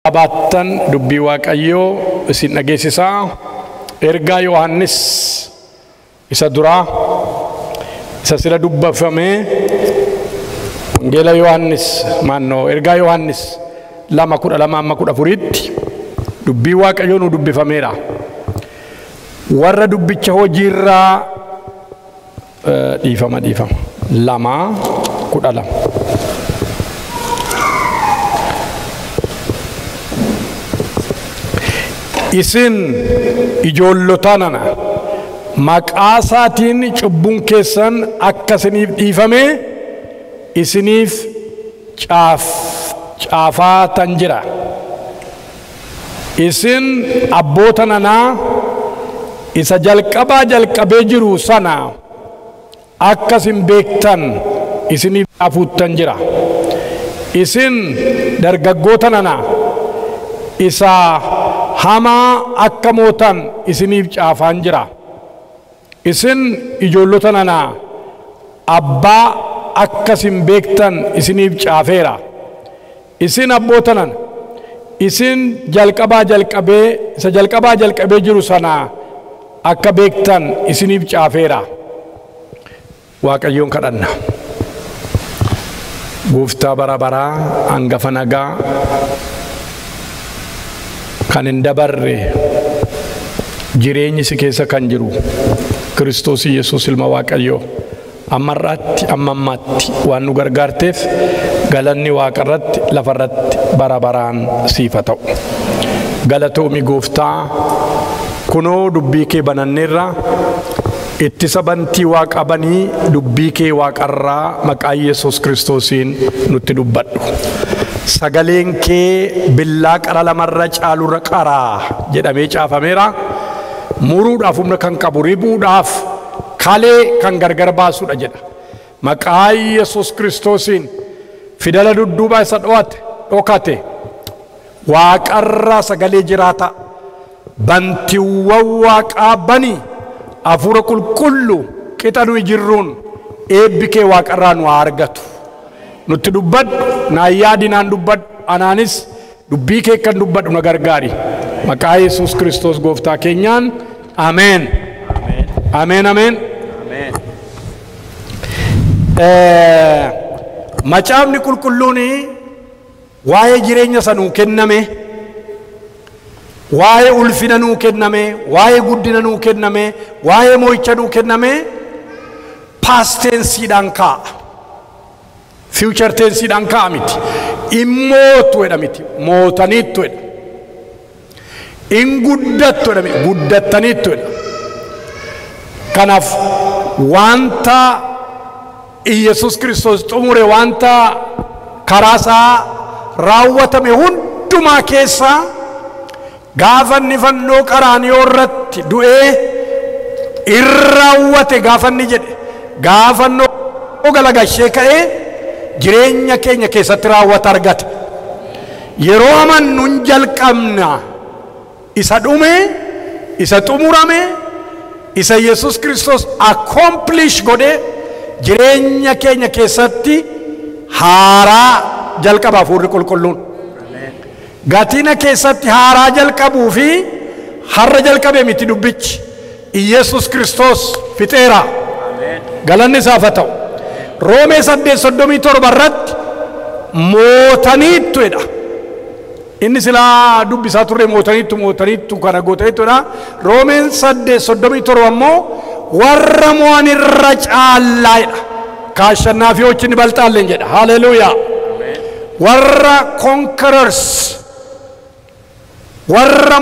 Gabaabaattan dubbii Waaqayyoo isin dhageessisaa. Ergaa Yohaannis isa duraa isa sila dubbifame Wangeela Yohaannis maannoo ergaa Yohaannis 2:12-14tti dubbii Waaqayyoo nu dubbifameera. Warra dubbicha hojiirraa dhiifama 2:12. Isin ijoollota nana maqaa isaatiin cubbuun keessan akka isiniif dhiifame isiniif caafaatan jira. Isin abboota nanaa isa jalqabaa jalqabee jiru sana akka isin beektan isiniif caafuuttan jira. Isin dargaggoota nanaa isa hamaa akka mootan isiniif caafaan jira. Isin ijoollota nanaa abbaa akka isin beektan isiniif caafeera. Isin abboota nana isin jalqabaa jalqabee isa jalqabaa jalqabee jiru sana akka beektan isiniif caafeera. Waaqayyoon kadhanna. Gooftaa bara baraa hangafa nagaa kan hin dabarre jireenyi si keessa kan jiru Kiristoos Yesuus ilma Waaqayyoo ammarraatti amma ammaatti waan nu gargaarteef galanni waaqarratti lafarratti bara baraan siif haa ta'u. Galatoomi gooftaa, kunoo dubbii kee bananneerra ittisa bantii waaqa banii dubbii kee waaqarraa maqaa Yesuus Kiristoosiin nutti dubbadhu. Sagaleen kee billaa qara lamarra caalurra qaraa jedhamee caafameera. Muruudhaaf humna kan qabu ribuudhaaf kalee kan gargar baasudha jedha. Maqaa Yesuus Kiristoosiin fidala dudduuba isa dhokate waaqarraa sagalee jiraata. Bantiiwwan waaqaa banii hafuura qulqulluu qixa nuyi jirruun eebbi kee waaqarraa nu haa argatu. Nutti dubbadhu, naan yaadi naan dubbadhu, anaanis dubbii kee kan dubbadhu na gargaari. Maqaa Yesuus Kiristoos gooftaa keenyaan ameen. Ameen ameen. Macaafni qulqulluun waa'ee jireenya isa nuu kenname, waa'ee ulfina nuu kenname, waa'ee guddina nuu kenname, waa'ee mo'icha nuu kenname past tensiidhaan kaa'a. Future tensiidhaan kaa'a miti. Immootu jedha miti. Mootaniittu jedha. In guddattu jedha miti. Guddattaniittu jedha. Kanaaf wanta Iyesuus Kiristoos xumure wanta karaa isaa raawwatame hundumaa keessaa gaafa inni fannoo qaraaniyoo irratti du'ee in raawwate gaafa inni jedhe gaafa fannoo galagashee ka'ee jireenya keenya keessatti raawwata argate. Yeroo amannu hin jalqabna isa dhume, isa xumurame, isa Yesuus Kiristoos accomplish godhe jireenya keenya keessatti haaraa jalqaba hafuurri qulqulluun. Gatina keessatti haaraa jalqabuu fi har'a jalqabe miti dubbichi. Iyesuus Kiristoos fixeera. Galanni isaaf haa ta'u. Roomee 8:37 irratti mootaniittu jedha. Inni silaa dubbisaa turre mootaniittu kana gootaniittu jedha. Roomeen 8:37 ammoo warra mo'an irra caallaa jedha. Kaashannaafiyoች እንበልጣለን jedha. Haleluuyaa. Warra conquerors warra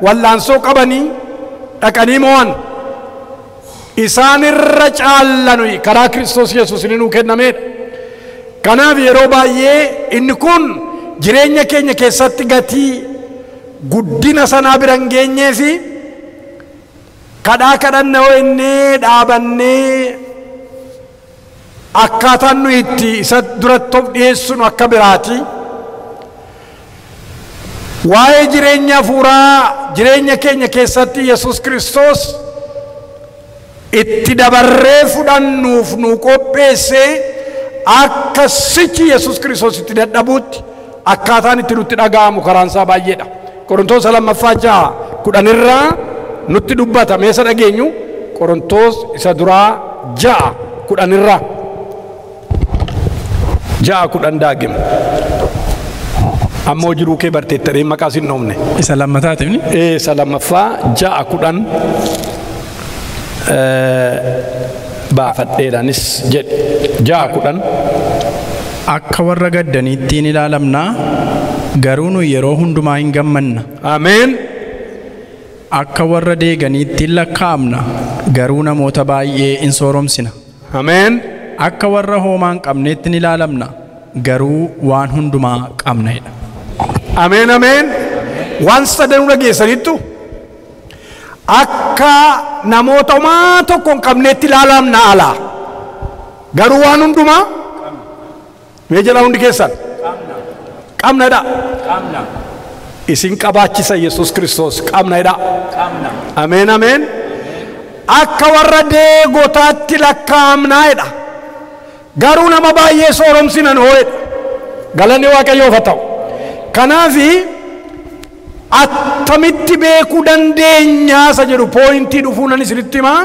wallaansoo qabanii dhaqanii mo'an isaan irra caalla nuyi karaa Kiristoos Yesuus inni nuu kennameedha. Kanaaf yeroo baay'ee inni kun jireenya keenya keessatti gatii guddina sanaa bira hin geenyee fi kadhaa kadhanna yoo inni dhaabannee akkaataan nuyi itti isa duratti of dhiyeessinu akka biraati. Waa'ee jireenya hafuuraa jireenya keenya keessatti Yesuus Kiristoos itti dabarree fudhannuuf nu qopheessee akka sichi Yesuus Kiristoos itti dadhabuutti Akkaataan itti nutti dhaga'amu karaan isaa baay'eedha. Qorontoos lammaffaa 6:10 irraa nutti dubbata. Meesa dhageenyu Qorontoos isa duraa 6:10 irraa. 6:10 daagim. Ammoo jiruu kee barteettaree maqaa sin dhoofne. Isa lammataatiif ni? Isa lammaffaa 6:10 baafadheedhaanis jedhe. 6:10. Akka warra gaddaniitti ni ilaalamna, garuu nu yeroo hundumaa hin gammanna. Ameen. Akka warra deeganiitti hin lakkaa'amna, garuu namoota baay'ee in sooromsina. Ameen. Akka warra hoomaa hin qabneetti ni ilaalamna, garuu waan hundumaa qabna jedha. Ameen ameen. Waan sadanuu dhageessanittu akka namoota homaa tokko hin qabneetti ilaalamna alaa, garuu waan hundumaa mee jedhaa hundi keessan qabna jedha. Isin qabaachisa Yesuus Kiristoos qabna jedha. Ameen ameen. Akka warra deegotaatti lakkaa'amnaa jedha, garuu nama baay'ee sooromsinan hoo jedha. Galanni Waaqayyoof haa ta'u. Kanaafi attamitti beekuu dandeenyaa isa jedhu pooyintii dhufuu nan isinitti himaa,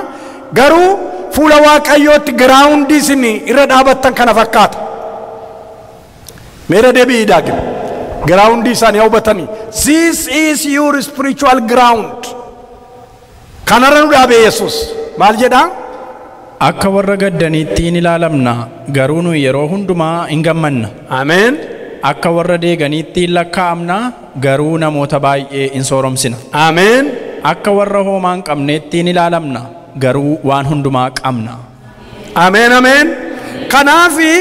garuu fuula Waaqayyootti giraawundii isin irra dhaabattan kana fakkaata. Meera deebi'ii daagim. Giraawundii isaanii hubatanii. This is your spiritual ground. Kanarra nu dhaabe Yesuus. Maal jedhaa? Akka warra gaddaniitti hin ilaalamna, garuu nu yeroo hundumaa hin gammanna. Ameen. Akka warra deeganiitti hin lakkaa'amna, garuu namoota baay'ee in sooromsina. Ameen. Akka warra hoomaa hin qabneetti hin ilaalamna, garuu waan hundumaa qabna. Ameen ameen. Kanaafi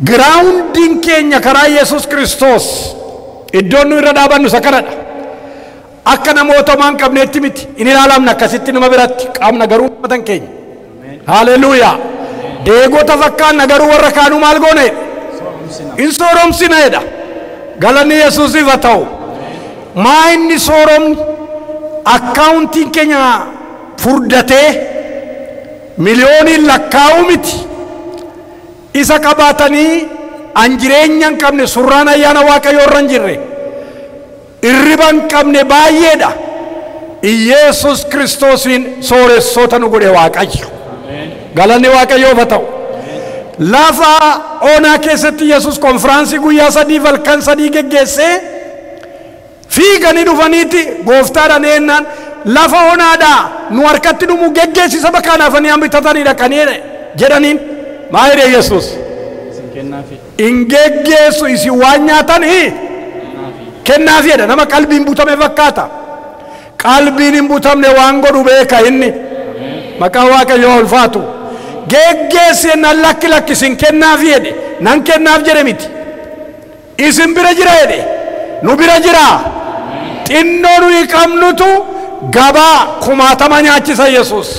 giraawundiin keenya karaa Yesuus Kiristoos iddoon nu irra dhaabannu isa kanadha. Akka namoota homaa hin qabneetti miti in ilaalamna, akkasitti nama biratti qabna garuu ummatan keenya. Haleluuyaa. Deegota fakkaanna garuu warra kaanuu maal goone? In sooromsina jedha. Galanni Yesuusiif haa ta'u. Maa inni sooromni akkaawuntiin keenya furdatee miliyooniin lakkaa'uu miti. Isa qabaatanii an jireenya hin qabne, surraan ayyaana Waaqayyoo irra hin jirre, irriba hin qabne baay'eedha. Iyeesus Kiristoosiin sooressoota nu godhe Waaqayyo. Galanni Waaqayyoof haa ta'u. Lafa onaa keessatti Yesuus konfiraansii guyyaa 3 halkan 3 geggeessee fiiganii dhufaniiti gooftaadhaan eennaan lafa onaadhaa nu harkatti dhumu geggeessi saba kanaafanii hambitatanii dhaqanii jedhaniin. Maa jedhe Yesuus? In geggeessu isin waan nyaatan kennaafi jedha. Nama qalbiin butame fakkaata. Qalbiin hin butamne waan godhu beeka inni. Maqaan Waaqayyoo ulfaatu. Geggeessi nan lakki lakki isin kennaafi jedhe. Nan kennaaf jedhe miti. Isin bira jira jedhe. Nu bira jira. Xinnoo nuyi qabnutu gabaa kumaatama nyaachisa Yesuus.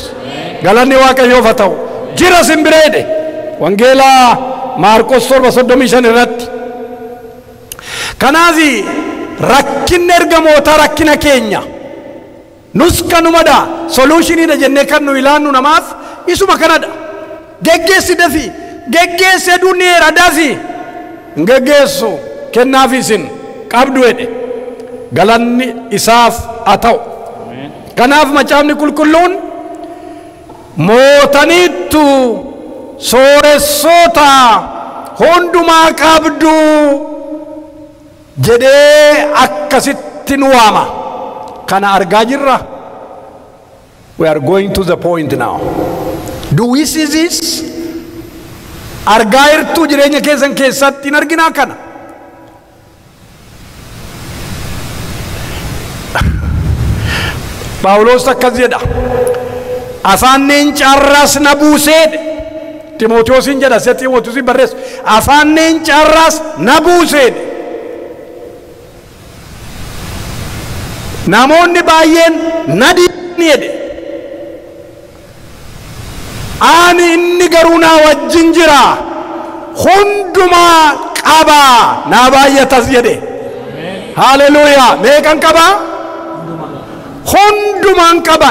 Galanni Waaqayyoof haa ta'u. Jira isin bira jedhe. Wangeelaa Maarqos 7:35 irratti. Kanaafi rakkinni ergamootaa rakkina keenya. Nus kanumadha. Solushiniidha jennee kan nu ilaannu namaaf isuma kanadha. Geggeessi dafi. Geggeessi aduun dafi. Hin geggeessu kennaaf isin qabdu jedhe. Galanni isaaf haa ta'u. Kanaaf macaafni qulqulluun mootaniittu sooressoota hundumaa qabdu jedhee akkasitti nu waama. Kana argaa jirra. We are going to the point now. Do we see this? Argaa jirtuu jireenya keessan keessatti hin arginaa kana. Phaawulos akkas jedha. Afaan leencaarraas na buusee Timootewosiin jedha. Isa Timootewosiin barreessu. Afaan leencaarraas na buusee. Namoonni baay'een na diidani jedhe. Ani inni garuu naa wajjin jira. Hundumaa qabaa naa baay'atas jedhe. Haleluuyaa. Meeqan qabaa? Hundumaan qaba.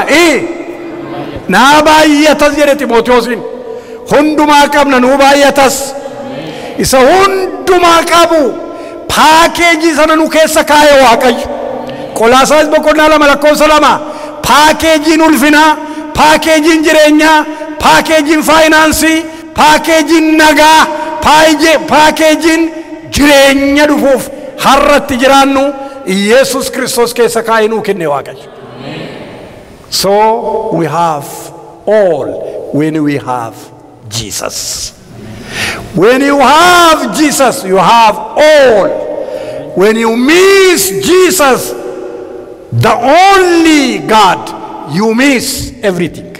Naa baay'atas jedhe Timootewosiin. Hundumaa qabna nuu baay'atas. Isa hundumaa qabu Paakeejii sana nu keessa kaa'e Waaqayyo. Qolaasaayis boqonnaa 2 lakkoofsa 2 paakeejiin ulfinaa, paakeejiin jireenyaa, paakeejiin faayinaansii, paakeejiin nagaa, paakeejiin jireenya dhufuuf har'atti jiraannu Yesus Kiristoos keessa kaa'ee nuu kenne Waaqayyo. So we have all when we have Jesus. When you have Jesus, you have all. When you miss Jesus, the only God, you miss everything.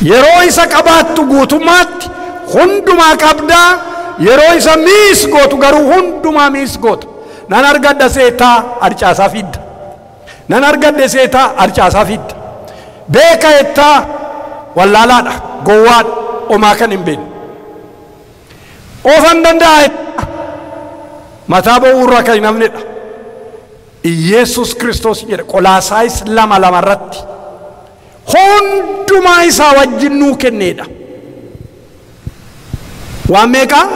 Yeroo isa qabaattu guutummaatti hundumaa qabdaa. Yeroo isa miis gootu garuu hundumaa miis goota. Nan argadha seetaa harcaasaa fidda. Nan argadhe seetaa harcaasaa fidda. Beeka jettaa wallaalaadha, gowwaadha, omaa kan hin beekne. Oofan danda'a jettaa mataa ba'uurraa kan hin hafnedha. Yesus Kiristoos jedhe Qolaasaayis 2:2 irratti hundumaa isaa wajjin nuu kenneedha. Waan meeqaa?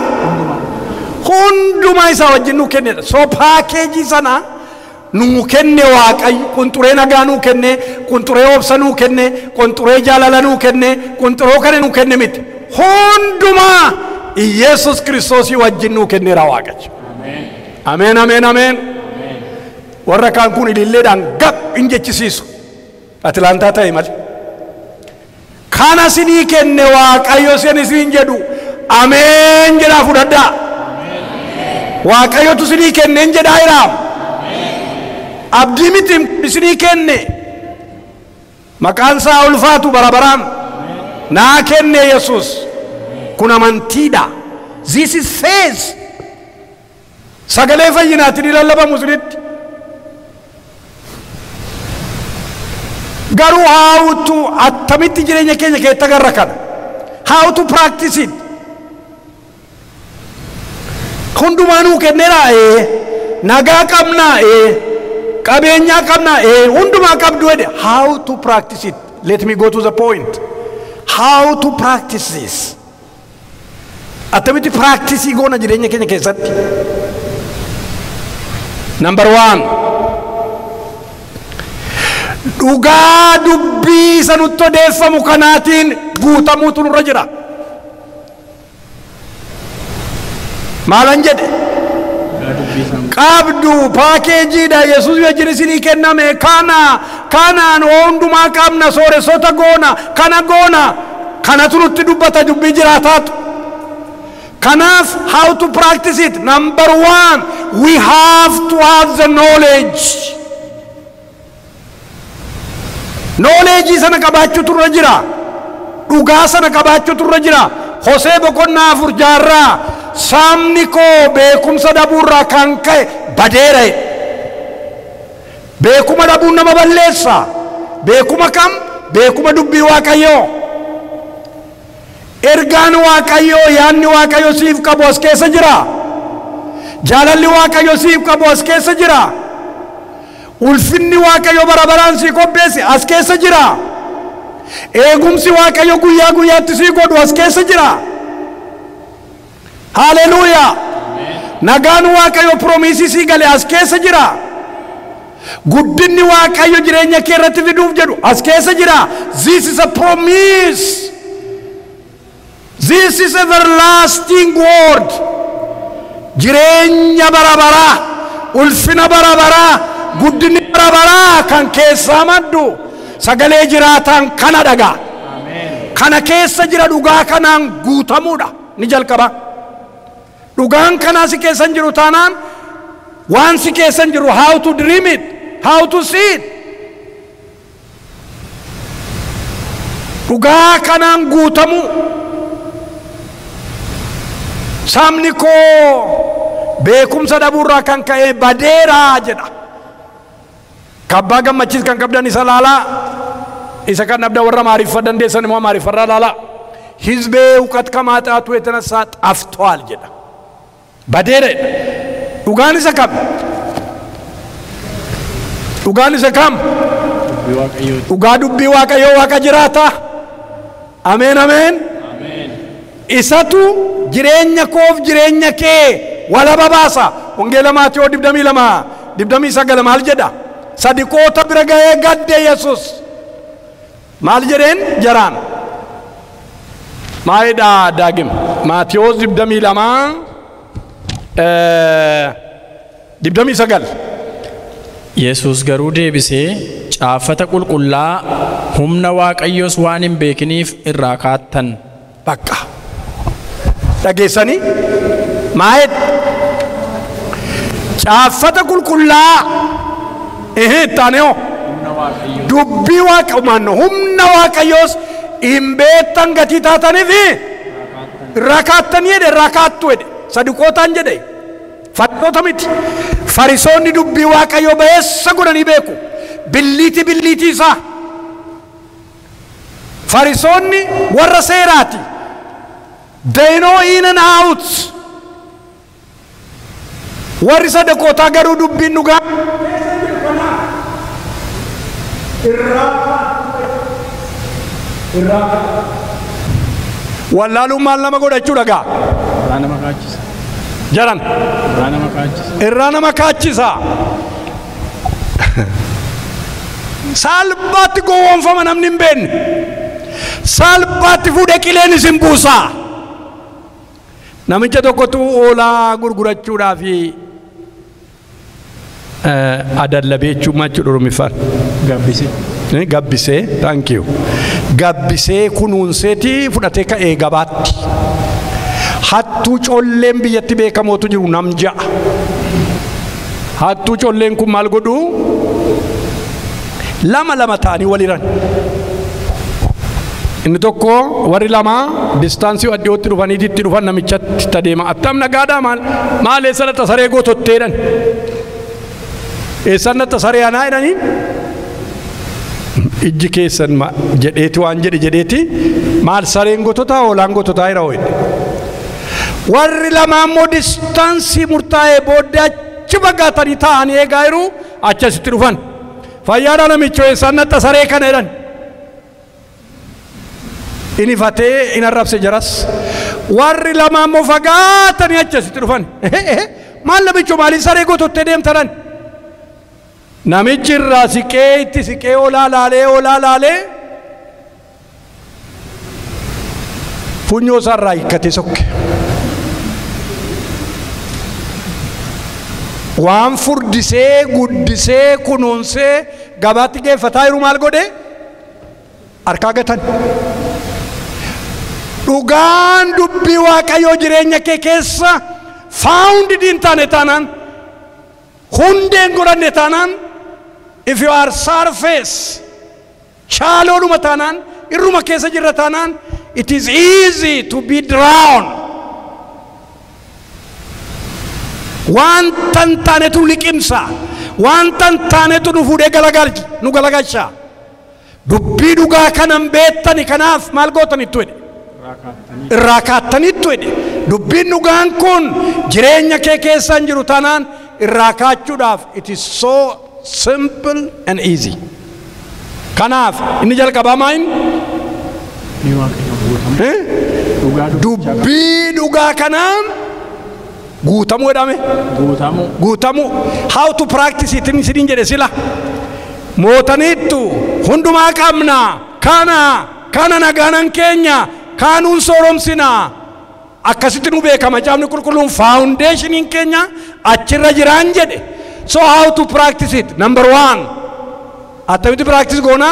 Hundumaa isaa wajjin nuu kenneedha. So paakeejii sana nuu kenne Waaqayyo. Qunxuree nagaa nuu kenne, qunxuree obsa nuu kenne, qunxuree jaalala nuu kenne, qunxuree kana nuu kenne miti. Hundumaa Yesus Kiristoosii wajjin nuu kenneera Waaqayyo. Ameen, ameen, ameen. Warra kaan kun ililleedhaan gab hin jechisiisu. Atilaantaa ta'e malee. Kana sinii kenne Waaqayyo sin isin jedhu ameen jedhaa fudhadhaa. Waaqayyotu sinii kenne hin jedhaa jiraam. Abdii miti isinii kenne. Maqaan isaa ulfaatu bara baraan. Naa kenne Yesus. Kun amantiidha. This is faith. Sagalee fayyinaatiin ni lallabamu isinitti. Garuu how to attamitti jireenya keenya keessatti agarra kana. How to practice it. Hundumaa nuu kenneera nagaa qabnaa qabeenyaa qabnaa hundumaa qabdu jedhe. How to practice it. Let me go to the point. How to practice this. Attamitti practice goona jireenya keenya keessatti. Number 1. Dhugaa dubbii isa nutti odeeffamu kanaatiin guutamuutu nurra jira. Maalan jedhe? Qabdu paakeejiidha Yesuus wajjin isinii kenname kana kanaan hundumaa qabna sooressota goona kana goona kanatu nutti dubbata dubbii jiraataatu. Kanaaf how to practice it. Number 1, we have to have the knowledge. Knowledge sana qabaachuutu irra jira. Dhugaa sana qabaachuutu irra jira. Hosee boqonnaa 4 jaarraa sabni koo beekumsa dhabuurraa kan ka'e badeera. Beekuma dhabuun nama balleessa. Beekuma kam? Beekuma dubbii Waaqayyoo. Ergaan Waaqayyoo, yaadni Waaqayyoo siif qabu as keessa jira. Jaalalli Waaqayyoo siif qabu as keessa jira. Ulfinni Waaqayyo bara baraan sii qopheesse as keessa jira. Eegumsi Waaqayyo guyyaa guyyaatti sii godhu as keessa jira. Haleluuyaa. Nagaan Waaqayyo promisii sii gale as keessa jira. Guddinni Waaqayyo jireenya kee irratti fiduuf jedhu as keessa jira. This is a promise. This is everlasting word. Jireenya bara baraa, ulfina bara baraa, guddinni bara baraa kan keessaa maddu sagalee jiraataan kana dhagaa. Kana keessa jira dhugaa kanaan guutamuudha ni jalqaba. Dhugaan kanaa si keessa hin jiru taanaan waan si keessa hin jiru how to dream it, how to see it. Dhugaa kanaan guutamu. Sabni koo beekumsa dhabuurraa kan ka'e badeera jedha. Kabbaa gammachiis kan qabdan isa laalaa. Isa kan dhabda warra Amaariffa dandeessan immoo Amaariffarraa laalaa. ህዝቤ እውቀት ከማጣቱ የተነሳ ጠፍቷል jedha. Badeera jedha. Dhugaan isa kam? Dhugaan isa kam? Dhugaa dubbii Waaqayyoo Waaqa jiraata. Ameen, ameen. Isatu jireenya koof jireenya kee walaba baasa. Wangeela Maatiyoo 22:29 maal jedha? Sadiqoota bira ga'ee gadde Yesus. Maal jedheen jaraan? Maalidha daagim? Maatiyoos 22:29. Yesus garuu deebisee caafata qulqullaa humna Waaqayyoos waan hin beekiniif irraa kaattan. Bakka. Dhageessanii? Maayet? Caafata qulqullaa ittaaneo dubbii Waaqayyo humna Waaqayyoos hin beektan gatii taataniif irraa kaattanii jedhe, irraa kaattu jedhe. Saduqootaan jedhe. Farisoota miti. Farisoonni dubbii Waaqayyoo ba'eessa godhanii beeku. Billiitii billiitii isaa. Farisoonni warra seeraati. They know in and out. Warri sadaqootaa garuu dubbiin dhugaa irraa wallaaluun maal nama godhachuu dhagaa? Irraa nama kaachisa. Jaran. Irraa nama kaachisa. Irraa nama kaachisa. Salphaatti gowwoomfama namni hin beekne. Salphaatti fuudhee qileen isin buusa. Namicha tokkotu hoolaa gurgurachuudhaaf adallabee jechuun maal jechuudha Oromiffaan? Gabbisee. Gabbisee, thank you. Gabbisee kunuunseeti fudhatee ka'ee gabaatti. Hattuu colleen biyyatti beekamootu jiru nam ja'a. Hattuu colleen kun maal godhu? Lama lama ta'anii waliran. Inni tokko warri lama distaansii dhiyootti dhufanii itti dhufan namichatti tadeema. Attam nagaadhaa maal maal eessa latta saree goototteedhan? Eessan latta saree anaa jedhanii? Ijji keessan jedheeti waan jedhe jedheeti maal sareen goototaa hoolaan goototaa jira ho'edhe. Warri lama immoo distaansii murtaa'ee booddee achi fagaatanii taa'anii eegaa jiru achasitti dhufan. Fayyaadhaa namichoo eessaan latta saree kana jedhan. Inni fatee in arrabse jaras. Warri lama immoo fagaatanii achasitti dhufan. Maal namichoo maaliin saree gootottee deemtanan? Namichi irraa siqee itti siqee olaa laalee olaa laalee funyoo isaarraa hiikkatee sokke. Waan furdisee guddisee kunuunsee gabaatti geeffataa jiru maal godhe? Harkaa gatan. Dhugaan dubbii Waaqayyoo jireenya kee keessa founded hin taane taanaan, hundeen godhanne taanaan, if you are surface, shaaloodhuma taanaan, irruma keessa jirra taanaan, it is easy to be drowned. Wanta hin taanetu liqimsa, wanta hin taanetu nu fuudhee nu galagalcha. Dubbii dhugaa kanan beektani kanaaf maal gootanittu jedhe? Irraa kaattaniittu jedhe. Dubbiin dhugaan kun jireenya kee keessa hin jiru taanaan irraa kaachuudhaaf it is so simple and easy. Kanaaf inni jalqabaa maayin? Dubbii dhugaa kanaan guutamuu jedhame. Guutamuu. Guutamuu. How to practice it inni isiniin jedhe sila. Mootaniittu hundumaa qabna. Kana kana nagaanan keenya kaanuun sooromsina. Akkasitti nu beekama caafni qulqulluun foundationiin keenya achirra jiraan jedhe. So how to practice it? Number one. Attamitti practice goona?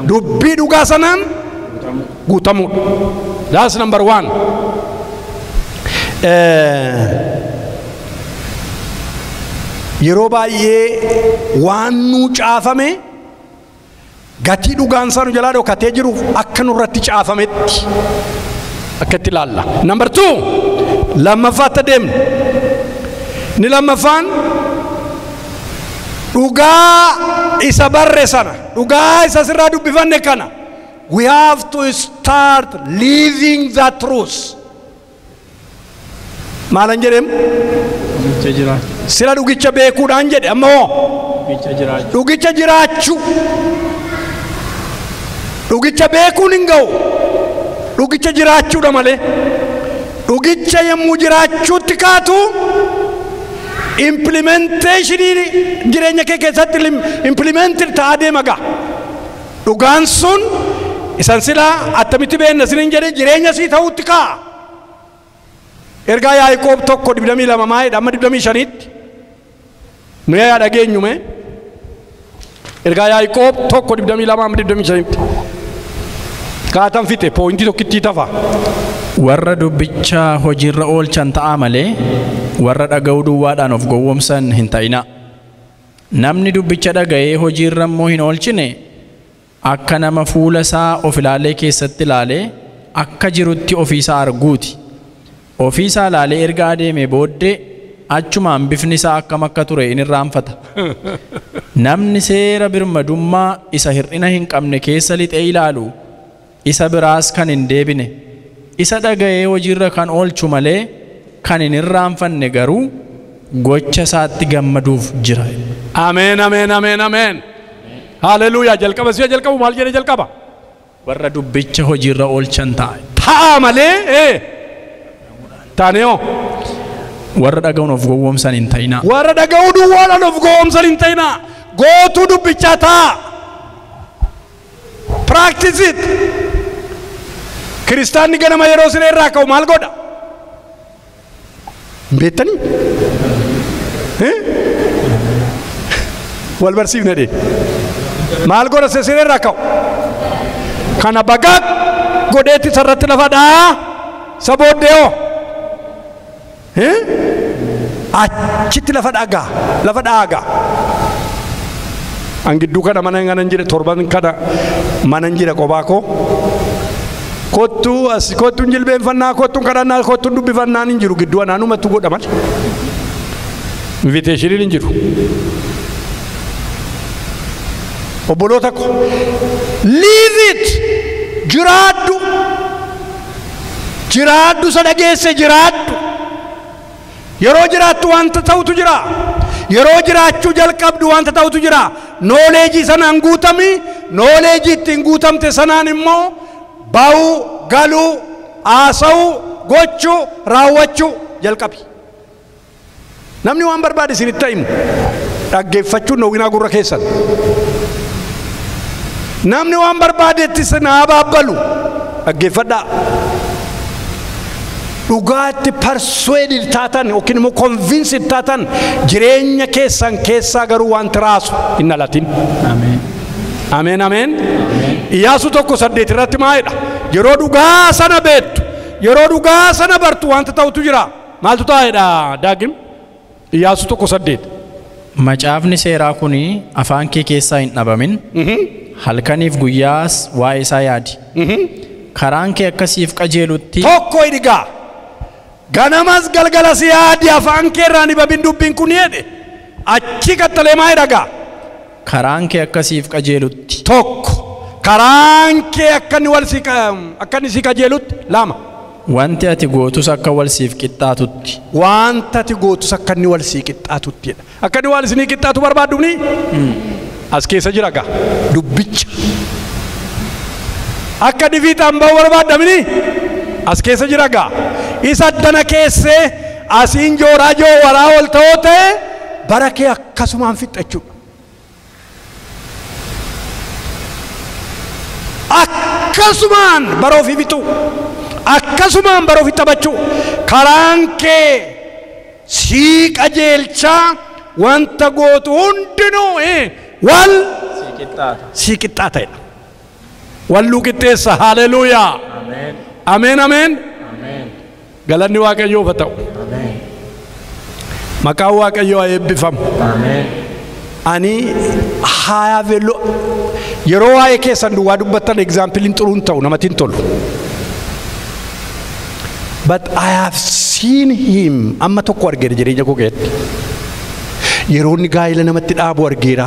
Dubbii dhugaa sanaan guutamuudha. That's number one. Yeroo baay'ee waan nu caafame gatii dhugaan isaa nu jalaa dhokatee jiruuf akka nurratti caafametti akkatti ilaalla. Number two, lammaffaatti adeemna. Inni lammaffaan dhugaa isa barre sana, dhugaa isa sirraa dubbifanne kana, we have to start living the truth. Maalan jedhem? Dhugicha jiraachuu. Sila dhugicha beekuudhaan jedhe amma hoo? Dhugicha jiraachuu. Dhugicha jiraachuu. Dhugicha beekuun hin ga'u. Dhugicha jiraachuudha malee. Dhugicha yommuu jiraachuutti kaatu implementation jireenya kee keessatti implement ta'aa deema gaa. Dhugaan sun isan silaa attamitti beenna sinin jedhe jireenya sii ta'uutti kaa'a. Ergaa Yaaqoob 1:22 maayidha amma 25tti. Nu yaa dhageenyu mee? Ergaa Yaaqoob 1:22 amma 25tti. Kaatan fixe poointii tokkittii tafa. Warra dubbicha hojiirra oolchan ta'a malee warra dhaga'uu duwwaadhaan of gowwoomsan hin ta'ina. Namni dubbicha dhaga'ee hojiirra immoo hin oolchine akka nama fuula isaa of ilaalee keessatti ilaalee akka jirutti ofiisaa arguuti. Ofiisaa ilaalee erga adeeme booddee achumaan bifni isaa akkam akka ture in irraanfata. Namni seera birmadummaa isa hir'ina hin qabne keessa lixee ilaalu isa biraas kan hin deebine. Isa dhaga'ee hojiirra kan oolchu malee kan hin irraanfanne garuu gocha isaatti gammaduuf jira. Ameen ameen ameen ameen. Haleluuyaa. Jalqaba si'a jalqabu maal jedhee jalqaba? Warra dubbicha hojiirra oolchan ta'a. Ta'a malee taanee warra dhaga'uun of gowwoomsan hin ta'inaa. Warra dhaga'uu duwwaadhaan of gowwoomsan hin ta'inaa. Gootuu dubbichaa ta'a. Practice it. Kiristaanni ganama yeroo siree irraa ka'u maal godha? Hin beektanii? Wal barsiifne dhee. Maal godha siree irraa ka'u? Kana bagaa godheetti sarratti lafa dha'aa isa booddee hoo? Achitti lafa dhagaa lafa dhaagaa. An gidduu kana mana kanan jira torban kana manan jira kophaa koo. Kottuu as kottuun jilbeenfannaa kottuun kadhannaa kottuun dubbifannaan hin jiru gidduu anaanumatti godha malee. Inviteeshiniin hin jiru. Obboloota ko live it jiraadhu jiraadhu isa dhageesse jiraadhu. Yeroo jiraattu wanta ta'utu jira. Yeroo jiraachuu jalqabdu wanta ta'utu jira. Nooleejii sanaan guutami nooleejii ittiin guutamte sanaan immoo ba'uu galuu haasa'uu gochuu raawwachuu jalqabi. Namni waan barbaade isinitti himu dhaggeeffachuun dhoowwinaa gurra keessan. Namni waan barbaadetti isin haa baabbalu dhaggeeffadhaa. Dhugaatti persuaded taatan yookiin immoo convinced taatan jireenya keessan keessaa garuu wanti raasu hin dhalatin. Ameen. Ameen ameen. Iyyaasuu 1:8 irratti maalidha? Yeroo dhugaa sana beektu, yeroo dhugaa sana bartu wanta ta'utu jira. Maaltu taa'edha daagim? Iyyaasuu 1:8. Macaafni seeraa kun afaan kee keessaa hin dhabamin. Halkaniif guyyaas waa'ee isaa yaadi. Karaan kee akkasiif qajeelutti. Tokko hidhigaa. Ganamas galgalas yaadi afaan kee irraa hin dhabin dubbiin kun jedhe. Achi qaxxalee maa hidhagaa? Karaan kee akkasiif qajeelutti. Tokko. Karaan kee akka inni wal akka inni si qajeelutti. Lama. Wanti ati gootus akka wal siif qixxaatutti. Wanta ati gootus akka inni wal sii qixxaatutti jedha. Akka inni wal isinii qixxaatu barbaaddu ni? As keessa jira gaa dubbicha. Akka inni fiixaan ba'u barbaaddamni? As keessa jira gaa. Isa addana keessee asiin jooraa joowaraa ol ta'oo ta'e bara kee akkasumaan fixxa jechuudha. Akkasumaan bara ofii fixuu, akkasumaan bara ofii taphachuu, karaan kee sii qajeelchaa wanta gootu hundinuu wal sii qixxaata jedha. Walluu qixxeessa. Haleluuyaa. Ameen ameen. Galanni Waaqayyoof haa ta'u. Maqaan Waaqayyoo haa eebbifamu. Ani have yeroo waa'ee keessan duwwaa dubbattan exampleiin xuruun ta'u namatti hin tolu. But I have seen him amma tokko argeera jireenya koo keessatti. Yeroo inni gaa'ela namatti dhaabu argeera.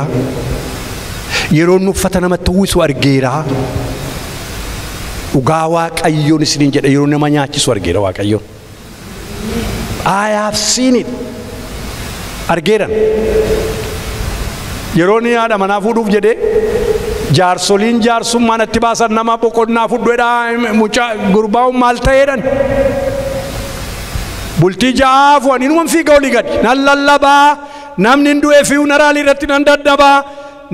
Yeroo inni uffata namatti uwwisu argeera. Dhugaa Waaqayyoon isiniin jedha yeroo nama nyaachisu argeera Waaqayyoon. I have seen it. Argeeran. Yeroo inni haadha manaa fuudhuuf jedhee jaarsoliin jaarsummaa natti baasan nama boqonnaa fudhu jedhaa mucaa gurbaa'uun maal ta'eedhan. Bultii ja'aaf waan inuma fiiga olii gadi nan lallabaa namni hin du'e funeraalii irratti nan daddabaa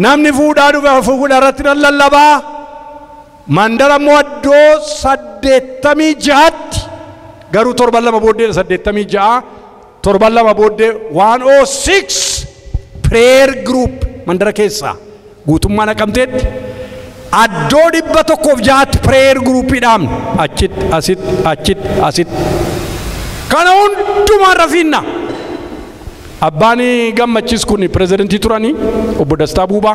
namni fuudhaa dhufe fuudhaa irratti nan lallabaa mandara immoo iddoo 86tti garuu torban lama booddee 86 torban lama booddee 106 prayer group mandara keessaa guutummaa naqamteetti addoo 106tti prayer group dhaabne achitti asitti achitti asitti kana hundumaa rafiinna. Abbaan gammachiis kun pirezidantii turanii obbo Dastaa Buubaa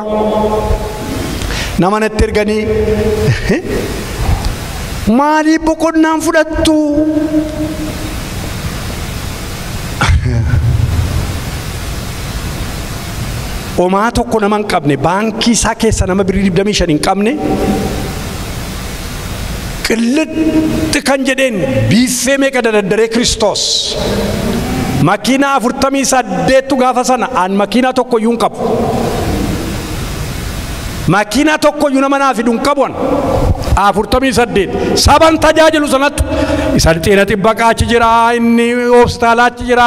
nama natti erganii maaliif boqonnaan fudhattu? Omaa tokko nama hin qabne baankii isaa keessa nama birrii 25 hin qabne qillixxi kan jedheen biiffee meeqa dadaddaree Kiristoos. Makiinaa 48 gaafa sana an makiinaa tokko iyyuu hin qabu. Makiinaa tokko iyyuu nama naa fidu hin qabu an. 48 saban tajaajilu sanattu isaan xeena xibbaqaa achi jira, inni hospitaalaa achi jira,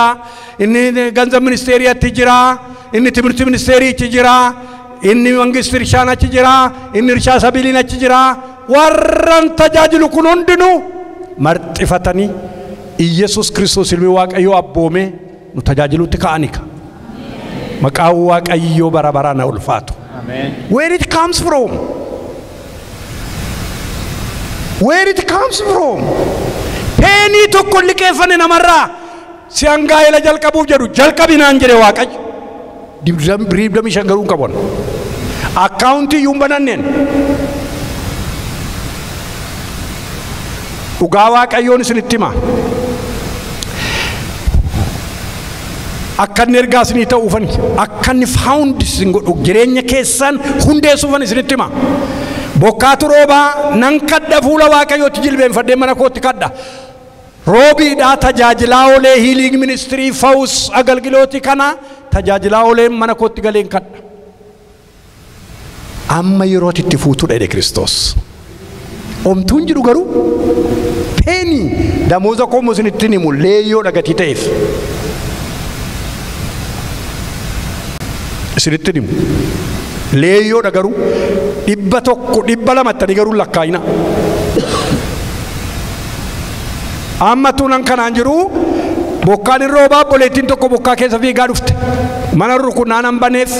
inni ganzab ministeerii achi jira, inni timirti ministeerii achi jira, inni mangisti irshaan achi jira, inni irshaa sabiliin achi jira. Warran tajaajilu kun hundinuu marxifatanii Iyesuus Kiristoos ilmi Waaqayyoo abboomee nu tajaajilutti ka'anika. Maqaan Waaqayyoo bara baraan haa ulfaatu. Where it comes from? Where it comes from? Peenii tokko liqeeffanne namarraa si hangaa'ela jalqabuuf jedhu jalqabinaan jedhe Waaqayyo. 25 garuu hin qaban. Akkaawuntii iyyuu hin bananneen. Dhugaa Waaqayyoon isinitti hima. Akka inni ergaa isinii ta'uufan, akka inni found isin godhu jireenya keessan hundeessuufan isinitti hima. Bokkaatu roobaa nan kadha fuula Waaqayyootti jilbeenfadhee mana kootti kadha. Roobiidhaa tajaajilaa olee healing ministry faus agalgilooti kana tajaajilaa olee mana kootti galeen kadha. Amma yerootti itti fuutuu dha jedhe Kiristoos. Omtuun jedhu garuu peenii damooza koo isinitti himu leeyyoo dhagatii ta'eef. Isinitti himu leeyyoo garuu 100 200 garuu lakkaa'ina. Amma tuunan kanaan jiru bokkaan hin roobaa obboleettiin tokko bokkaa keessa fiigaa dhufte. Mana rukunnaan an baneef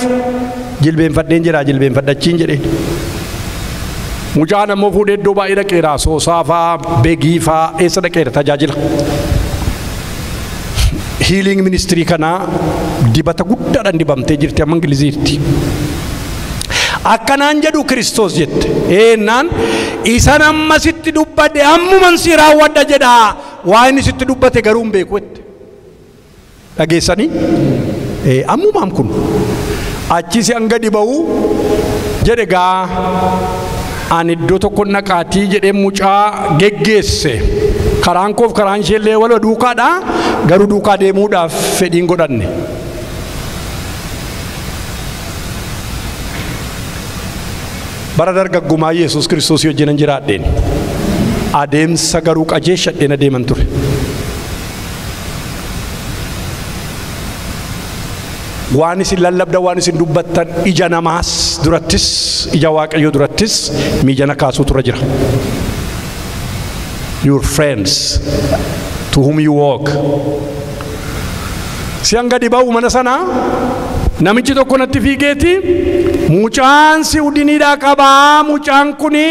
jilbeenfadheen jira jilbeenfadhachiin jedheen. Mucaan ammoo fuudhee iddoo baay'ee dhaqeera Soosaa faa Beegii faa eessa dhaqeera tajaajila. Healing ministry kanaa dibata guddaadhaan dibamtee jirti amma Ingiliziitti. Akkanaan jedhu Kiristoos jette. Eennaan isan amma sitti dubbadhe ammuman si raawwadha jedha. Waa inni sitti dubbate garuu hin beeku jette. Dhageessanii? Ammumaam kun. Achi si hanga diba'u jedhe gaa ani iddoo tokko naqaatii jedhee mucaa geggeesse. Karaan koof karaan isheellee wal duukaadha garuu duukaa deemuudhaaf fedhiin godhanne. Bara dargaggummaa Yesuus Kiristoos wajjin jiraadheen adeemsa garuu qajeeshadheen adeeman ture. Waan isin lallabda waan isin dubbattan ija namaas durattis ija Waaqayyoo durattis miijana kaasuu tura jira. Your friends to whom you walk. Si hanga diba'u mana sanaa namichi tokko natti fiigeeti mucaan si udiniidhaa qabaa mucaan kuni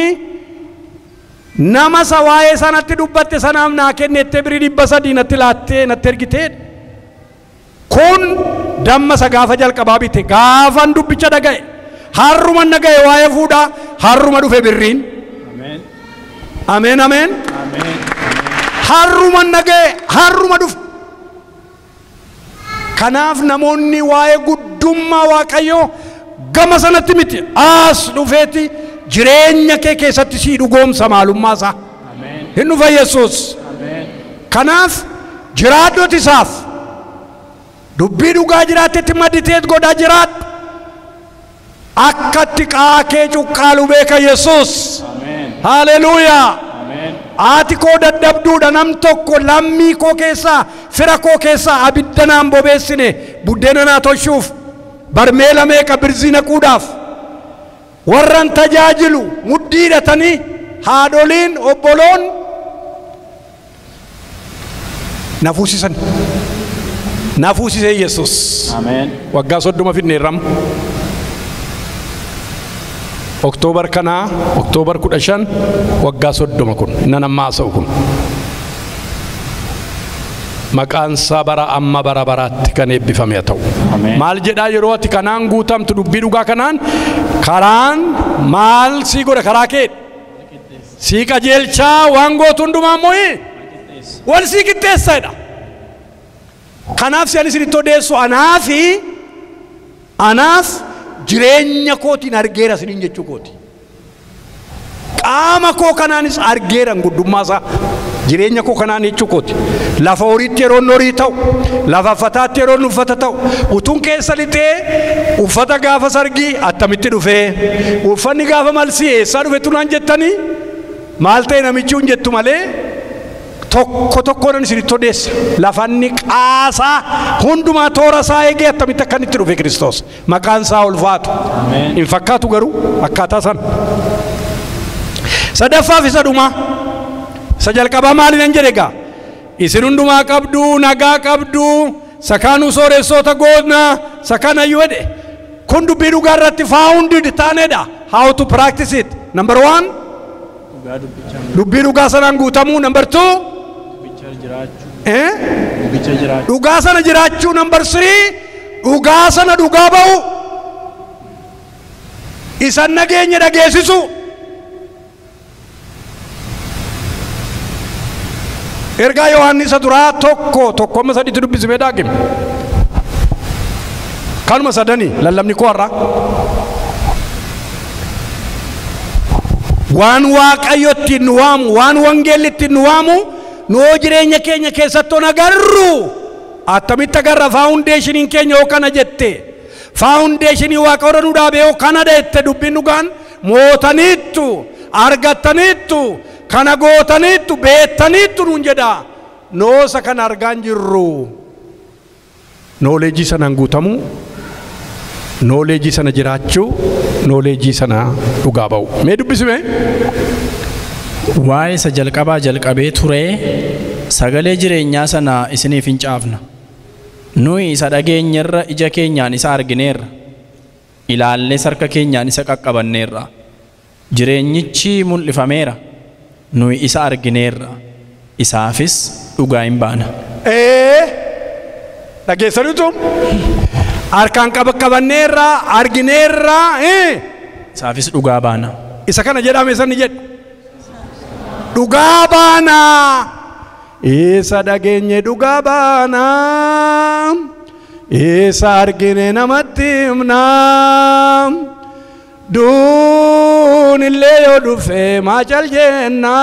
nama isa waa'ee sanatti dubbatte sanaaf naa kennettee birii 300 natti laattee natti ergitee. Kun damma isa gaafa jalqabaa bite gaafan dubbicha dhaga'e harruma dhaga'e waa'ee fuudhaa harruma dhufe birriin. Ameen ameen. Harruma dhaga'e harruma dhufe. Kanaaf namoonni waa'ee guddummaa Waaqayyoo gama sanatti miti as dhufeeti jireenya kee keessatti sii dhugoomsa maalummaa isaa. Hin dhufa Yesuus. Kanaaf jiraadhoti isaaf dubbii dhugaa jiraattetti madditeet godhaa jiraadhu. Akkatti qaakee cuqqaalu beeka Yesuus. Haleluuyaa. Haati koo dadhabduudha nam tokko lammii koo keessaa fira koo keessaa abidda naan bobeessine buddeena naa tolchuuf barmeela meeqa birzii naquudhaaf warran tajaajilu muddii hidhatanii haadholiin obboloon na fuusisan. Na fuusise Yesuus. Ameen. Waggaa 30 fidneerram. Oktoobar kanaa Oktoobar 15 waggaa 30 kun nan amma haasa'u kun. Maqaan isaa bara amma bara baraatti kan eebbifame haa ta'u. Ameen. Maal jedhaa yeroo ati kanaan guutamtu dubbii dhugaa kanaan karaan maal sii godha karaa kee sii qajeelchaa waan gootu hundumaa immoo wal sii qixxeessadha. Kanaaf si ani isinitti odeessu anaaf jireenya kootiin argeera isiniin jechuu kooti. Qaama koo kanaanis argeera guddummaa isaa jireenya koo kanaan jechuu kooti. Lafa horiitti yeroo inni horii ta'u, lafa uffataatti yeroo inni uffata ta'u, utuun keessa lixee uffata gaafa sargii attamitti dhufee, uffanni gaafa malsii eessaa dhufe tunaan jettanii maal ta'e namichi hun jettu malee tokko tokkoon isinitti odeessa. Lafanni qaasaa hundumaa toora isaa eegee attamitti akka inni itti dhufe Kiristoos. Maqaan isaa ulfaatu. Ameen. Hin fakkaatu garuu akkaataa sana. Sadaffaaf isa dhumaa. Isa jalqabaa maali nan jedhe egaa? Isin hundumaa qabdu, nagaa qabdu, sakaanuu sooressoota goona, sakaan hayyuu jedhe. Kun dubbii dhugaa irratti founded taanedha. How to practice it. Number 1, dubbii dhugaa sanaan guutamuu. Number 2, dhugaa sana jiraachuu. Number 3, dhugaa sana dhugaa ba'u. Isan nageenya dhageessisu. Ergaa Yohaannis isa duraa 1:1-3 dubbisimee daaqime. Kanuma sadanii lallabni koo har'aa. Waan Waaqayyo ittiin nu waamu, waan wangeelli ittiin nu waamu, nuu jireenya keenya keessatti on agarru. Attamitti agarra faawundeeshiniin keenya yoo kana jette. Faawundeeshinii Waaqa warra nu dhaabe yoo kana jette dubbiin dhugaan mootaniittu, argattaniittu, kana gootaniittu, beektaniittu nuun jedha. Noosa kana argaan jirru. Nooleejii sanaan guutamuu, nooleejii sana jiraachuu, nooleejii sana dhugaa ba'u. Mee dubbisime? Waa'ee isa jalqabaa jalqabee turee sagalee jireenyaa sana isiniif hin caafna. Nuyi isa dhageenyerra ija keenyaan isa argineerra. Ilaallee harka keenyaan isa qaqqabanneerra. Jireenyichi mul'ifameera. Nuyi isa argineerra. Isaafis dhugaa hin baana. Dhageessaniitu harkaan qabanneerra, argineerra. Isaafis dhugaa baana. Isa kana jedhame sanni jedhe. Dhugaa baana. Isa dhageenye dhugaa baana. Isa argine namatti himna. Duun illee yoo dhufe maa cal jenna.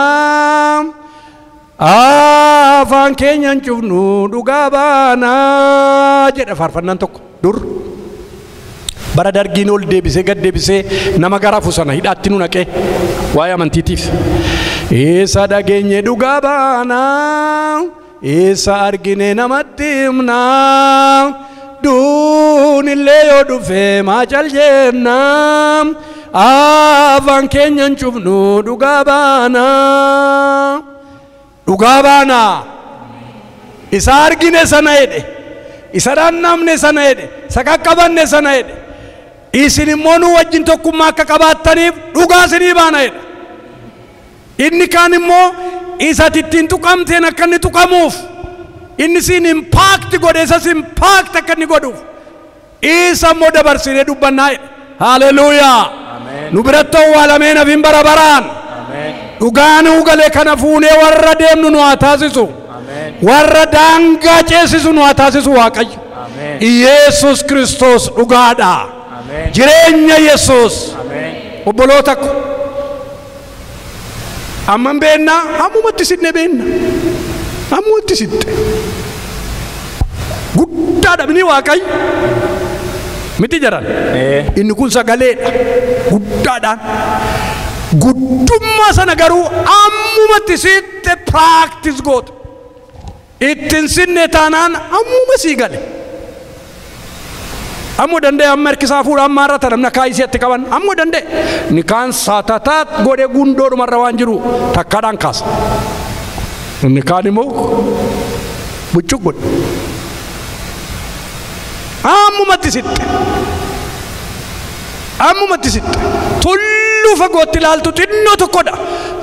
Afaan keenyan cufnu dhugaa baana jedha faarfannaan tokko dur. Bara dargiin ol deebisee gad deebisee nama garafu sana hidhaatti nu naqee waa'ee amantiitiif. Isa dhageenye dhugaa baana. Isa argine namatti himna. Duun illee yoo dhufe maa cal jenna. Afaan keenyan cufnu dhugaa baana. Dhugaa baana. Isa argine sana jedhe. Isa dhandhamne sana jedhe. Isa qaqqabanne sana jedhe. Isin immoo nu wajjin tokkummaa akka qabaattaniif dhugaa isinii baana jedha. Inni kaan immoo isa ittiin tuqamteen akka inni tuqamuuf inni siin impaakti godhe isas impaakti akka inni godhuuf isa immoo dabarsinee dubbannaa jedha. Haleluuyaa. Nu biratti owwaalamee nafin bara baraan. Dhugaa nuu galee kana fuunee warra deemnu nu haa taasisu. Warra daangaa ceesisu nu haa taasisu Waaqayyo. Yesus Kiristoos dhugaadha. Jireenya Yesuus. Obboloota ko. Amman beennaa ammumatti sidne beenna. Ammumatti sidde. Guddaadha bini Waaqayyo. Miti jaran. Inni kun sagaleedha. Guddaadhaan. Guddummaa sana garuu ammuma Ammumatti sitte practice goota. Ittiin sinne taanaan ammuma sii gale. Ammoo danda'e amma harkisaa fuudha amma irra namni akka isiatti qaban ammoo danda'e. Ni kaan saatataa godhee gundoodhumarra waan jiru takkaadhaan kaasa. Inni kaan immoo buccuq godhe. Ammumatti sitte. Ammumatti sitte. Tulluu fagootti ilaaltu xinnoo tokkodha.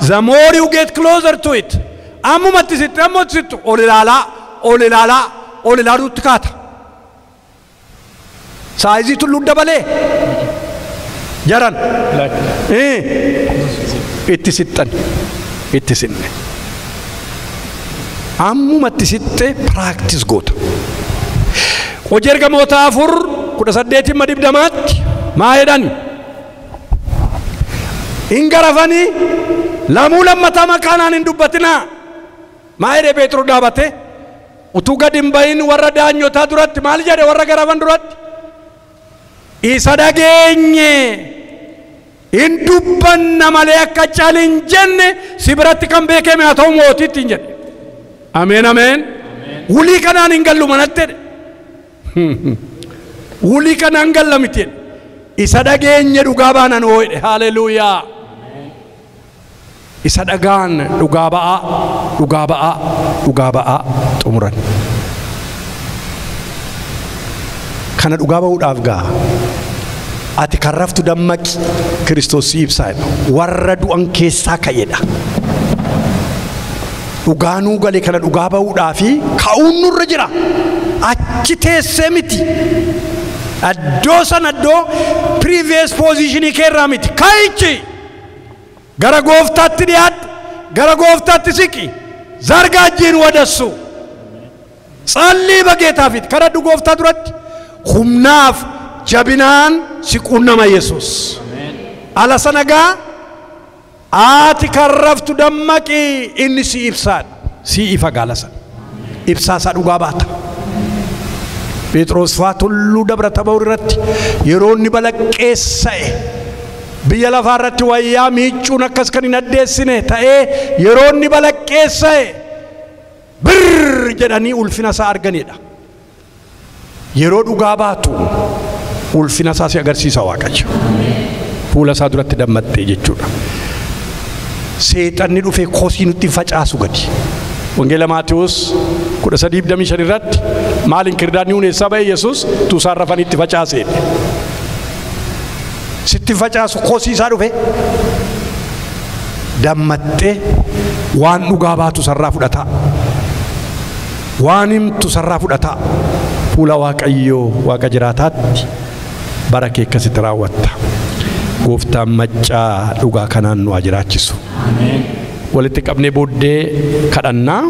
The more you get closer to it. Ammumatti sitte ammumatti sittu ol ilaalaa ol ilaalaa ol ilaaluutti kaata. Saayizii tulluu dabalee jaran itti sixxan itti sinne. Ammumatti sitte practice goota. Hojii ergamoota 4:18-20 maa jedhan? Hin garafanii lamuu lammataa maqaanaan hin dubbatinaa. Maa jedhee Phexros dhaabate utuu gad hin bahin warra daanyotaa duratti maal jedhe warra garafan duratti? Isa dhageenye hin dubbanna malee akka calin jenne si biratti kan beekame haa ta'u mootiitti hin jedhe. Ameen ameen. Wulii kanaan hin gallu manatti jedhe. Wulii kanaan galla miti jedhe. Isa dhageenye dhugaa baanan hoo jedhe. Haleluuyaa. Isa dhagaan dhugaa ba'aa dhugaa ba'aa dhugaa ba'aa xumuran. Kana dhugaa ba'uudhaaf gaa ati kan raftu dammaqi Kiristoos si ibsaa jedha. Warra du'an keessaa ka'edha. Dhugaanuu galee kana dhugaa ba'uudhaafi ka'uun nurra jira. Achi teessee miti. Iddoo sana iddoo previous positionii keerraa miti. Ka'ichi gara gooftaatti dhiyaadhu. Gara gooftaatti siqi. Zargaa ijjiin wadassu. Tsallii bageetaa fi kadhadhu gooftaa duratti. Humnaaf jabinaan si quunnama Yesuus. Ala sana gaa ati kan raftu dammaqi inni si ibsaadha. Si ifa gaala sana. Ibsaa isaa dhugaa baata. Phexros faa tulluu Dabra Taboor irratti yeroo inni balaqqeessa'e biyya lafaa irratti wayyaa miiccuun akkas kan hin addeessine ta'ee yeroo inni balaqqeessa'e birr jedhanii ulfina isaa arganidha. Yeroo dhugaa baatu ulfina isaa si agarsiisa Waaqayyo. Fuula isaa duratti dammattee jechuudha. Seexanni dhufee kosii nutti hin facaasu gadi. Wangeela Maatewos 13:25 irratti maal inkirdaadni huneessaa ba'e Yesuus tuusaan rafanii itti facaasee. Sitti facaasu kosii isaa dhufe dammattee waan dhugaa baatu sarraa fudhataa. Waan himtu sarraa fudhataa. Fuula Waaqayyoo Waaqa jiraataatti bara kee akkasitti raawwatta. Gooftaan maccaa dhugaa kanaan nu haa jiraachisu. Walitti qabnee booddee kadhannaa.